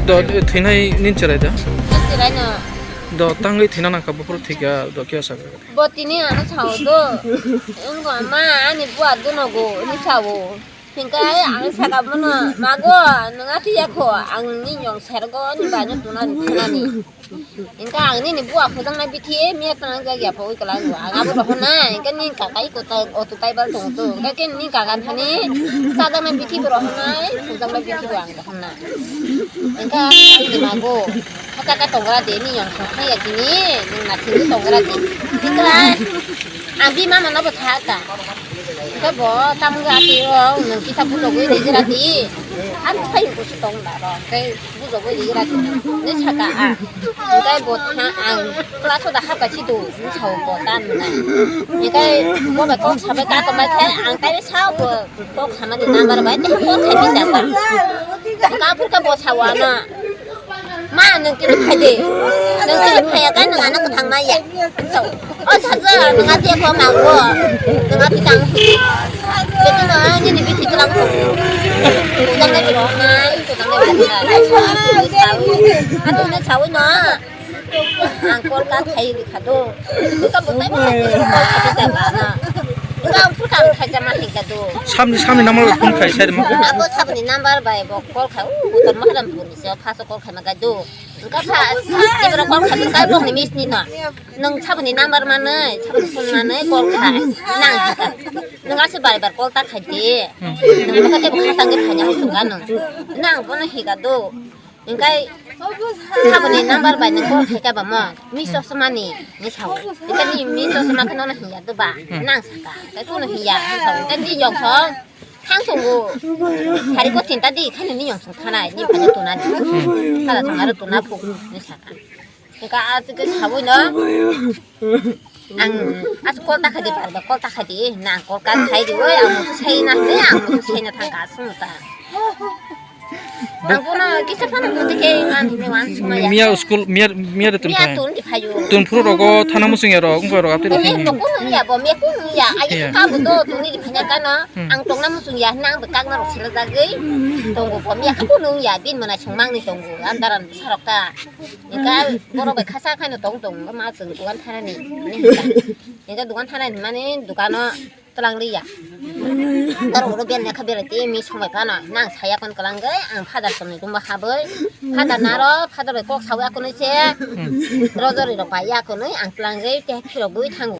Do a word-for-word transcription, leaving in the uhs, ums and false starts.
Do thwinai nin cherai da? Nin cherai no. Do tangwi thwina nangkha buphuru thwikha do khe sa. Bo tini ano sao do. Wngkha ma ani bua dunogo ni sao. Hingkha ang saka bono mago nwnga thwiya kho ang ni nyong sergo ni bani tuna ni tuna ni. Hingkha ang nini bua khojang na bithi miya tana jagya pogwi kalang ang abo rohona hingkha ni kakai ko tai otu tai bal tong tu hingkha ke ni kakan thani sajang na bithi bo rohona khojang na bithi bo ang rohona. Hingkha ang ni mago. Hata ka tongra de ni yong thang ya sini, ni na sini tongra de. Hingkha ang bi mama no bo sa ka. Hingkha bo tam ga ti o nang kisa bu logoi de gra di. Ang phai ko si tong da ro. Kai bu logoi de gra di. Ni sa ka a. Hingkha bo tha ang class da ha ka si do. Ni sa bo tan na. Hingkha bo ba kong sa ba ka to mai kha ang tai sa bo kok sa ma ni number bai te ko thai bi sa ka. Ka phu ka bo sa wa na. Ma, nung tini phai de. Nung tini phai ya, kai nung ano kwthang ma ya. So, o saja, nung ati ko ma go. Nung ati tang. Betu no, ani ni biti tlang ko. Tang na jiro na, itu tang na jiro na. Atu na sawi na. Ang kol ka khai ri kha do. Ka butai ma kol ka ja ba na. Ka phu ka khai ja ma hin ka do. Samni, samni number phone khai sai ma. Abo sabni number bai bo kol kha. U, utar mahram puni se. Phaso call khaima gai do. Wngkha pha, ebro call khaima gai bokni miss ni no. Nwng saboni number manwi, saboni phone manwi call khai. Nang hika. Nwng ase bar bar call ta khai di. Nwng bokha tei bokha tangwi phanya hwnka nwng. Nang bono hika do. Wngkai saboni number bai nwng call khai kha bamo. Miss osomani ni sao. Wngkani miss osoma kheno no hiya do ba. Nang saka. Kai kono hiya ni sao. Wngkai di yok song. Thang tongo. Hari ko tinta di, thani ni yong song thanai, ni phani tunani. Thala song aro tuna phu, ni saka. Ka a ti ke saboi no. Ang as kol ta khadi par ba, kol ta khadi, na kol ka khai di, oi, ang mo sai na, ne, ang mo sai na thang ka sung ta. Ang kono kisa phano mo te ke ngan ni wan suma ya. Miya school, miya, miya de tun Miya khai. Tun di phayo. Tun phuru rogo thana musung ya rok, ungko rok apte Miya rok. Ko ya, bo miya ko ya, ayo Iya. Ka bo do, tun ni di phanya ka no. Hmm. Ang tongna muchung ya, nang bwkak na rok sila jagwi. Tongo ko miya kha kunu ya, bin mana chungmang ni tongo, andaran sarok ta. Ika borok bai khasa khaino tong tong, ma chwng dukan thana ni. Ika dukan thana ni mani dukano twlang liya. Aro oro bel lekha bel ti mi song bai phano, nang saya kon kwlang gwi, ang father song ni room o habwi. Father naro, father bai kok sawi akunui se. Hmm. Rojori rok pai akunui, ang twlang gwi, te phirok gwi thango.